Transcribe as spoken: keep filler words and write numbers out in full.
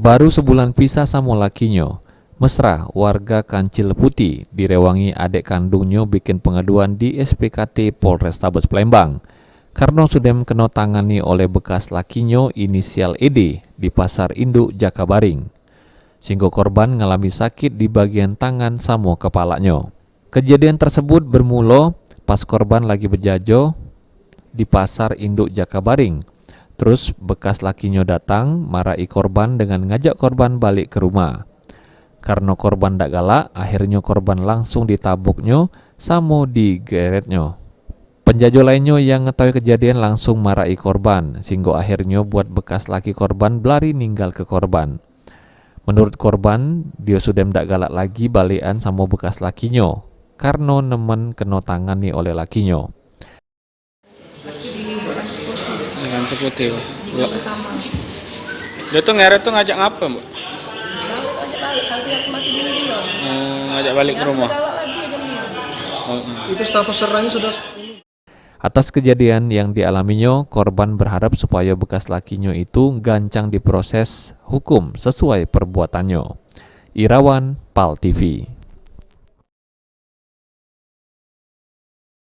Baru sebulan pisah samo lakinyo, mesra warga Kancil Putih direwangi adek kandungnyo bikin pengaduan di S P K T Polrestabes Palembang. Karno sudem keno tangani oleh bekas lakinyo inisial E D di Pasar Induk Jakabaring. Singgo korban ngalami sakit di bagian tangan samo kepalaknyo. Kejadian tersebut bermulo pas korban lagi bejajo di Pasar Induk Jakabaring. Terus bekas lakinyo datang maraki korban dengan ngajak korban balik ke rumah. Karno korban dak galak, akhirnyo korban langsung ditaboknyo samo digeretnyo. Penjajo lainnyo yang ngetahui kejadian langsung maraki korban, singgo akhirnyo buat bekas laki korban belari ninggalke korban. Menurut korban, dio sudem dak galak lagi balekan samo bekas lakinyo, karno nemen keno tangani oleh lakinyo. Dengan seputih. Dio tu ngeret tu ngajak ngapa, Mbak? Galak ajak balik, tapi aku masih diem diem. Oh, ngajak balik ke rumah. Galak lagi jam dia. Oh, hmm. Itu status serangnya sudah Atas kejadian yang dialaminyo, korban berharap supayo bekas lakinyo itu gancang diproses hukum sesuai perbuatannyo. Irawan, Pal T V.